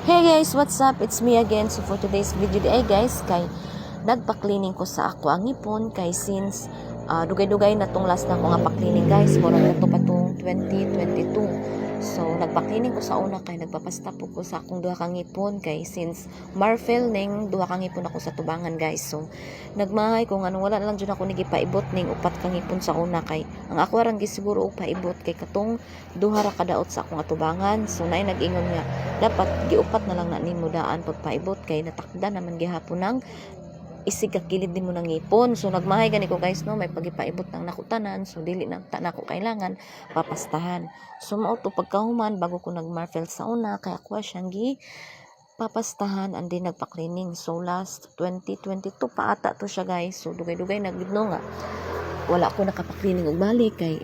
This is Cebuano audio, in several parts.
Hey guys, what's up? It's me again. So for today's video diay guys, kay nagpa-cleaning ko sa akoang ngipon kay since dugay-dugay na tong last nako nga pa-cleaning, guys, murag na to pa tong 2022. So nagpa-cleaning ko sa una kay nagpapasta po ko sa akong duha ka ngipon kay since Marfil ning duha ka ngipon ako sa tubangan, guys. So nagmahay ko nganong wala na lang jud ako ni gipaibot ning upat ka ngipon sa una kay ang ako rang gisiguro og paibot kay katong duha ra ka daot sa akong atubangan. So naay nag-ingon nga dapat giupat na lang na nimo daan pagpaibot kay natakda naman gihapon ng isig kakilid nimo ng ngipon. So nagmahay gani ko, guys, no, may pagipaibot ng nakutanan, so dili na ta nako kailangan papastahan. So mao to, pagkahuman bago ko nagmarfil sa una kay ako siyang gi papastahan and then nagpa-cleaning. So last 2022 pa ata to siya, guys. So dugay-dugay na gid, no, nga wala ko nakapa-cleaning og balik kay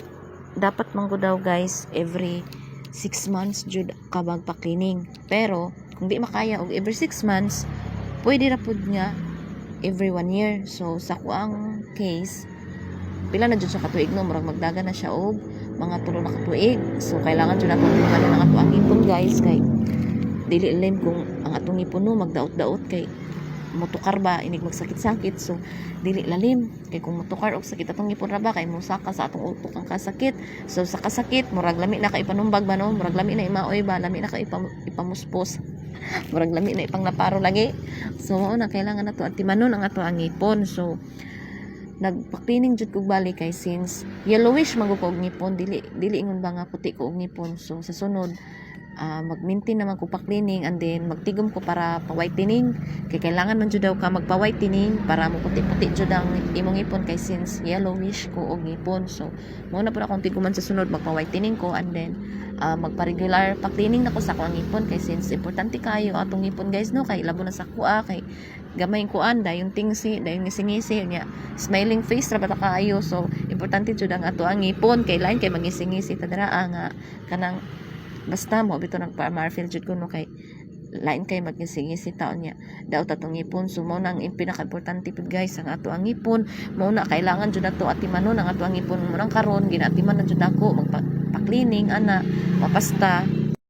dapat man ko daw, guys, every 6 months jud ka magpa-cleaning. Pero kung di makaya og every 6 months, pwede ra pud nga every 1 year. So sa akoang case, pila na jud siya katuig, no, murag magdagan na siya og mga 3 na katuig. So kailangan jud nato timanon ang atoang ngipon, guys, kay dili lem kung ang atong ngipon, no, magdaot-daot kay motukar ba inig magsakit-sakit. So dili lalim kay kung motukar og sakit atong ngipon ra ba kay mosaka sa atong utok ang kasakit. So sa kasakit, murag lami na ka ipanumbag ba, no, murag lami na imaoy ba, lami na ka ipamuspos, murag lami na ipang naparo lagi. So mao na, kailangan nato atimanon ang ato ang ngipon. So nagpa-cleaning jud kog balik kay since yellowish man ko og ngipon, dili dili ingon ba nga puti ko og ngipon. So sa sunod, mag-maintain naman ko pa-cleaning and then magtigom ko para pa-whitening kay kailangan man jud daw ka magpa-whitening para mo puti-puti jud ang imong ngipon kay since yellowish ko og ngipon. So mao na pud akong tiguman sa sunod, magpa-whitening ko and then magpa-regular pa-cleaning na ko sa akong ngipon kay since importante kayo atong ngipon, guys, no, kay labo na sa kuha kay gamay kuan, dayon tingsi, dayon ngisi-ngisi nya, smiling face ra ba ta kaayo. So importante jud ang ato ang ngipon kay lain kay mangisi-ngisi ta dira nga kanang basta mo bitaw nagpa-marfil jud ko, no, kay lain kay magngisi-ngisi taon niya, daot atong ngipon. So mao na ang pinaka-importante pud, guys, ang ato ang ngipon. Mao na kailangan jud nato atimanon ang ato ang ngipon. Mo nang karon ginaatiman na jud ako magpa pa-cleaning ana, mapasta.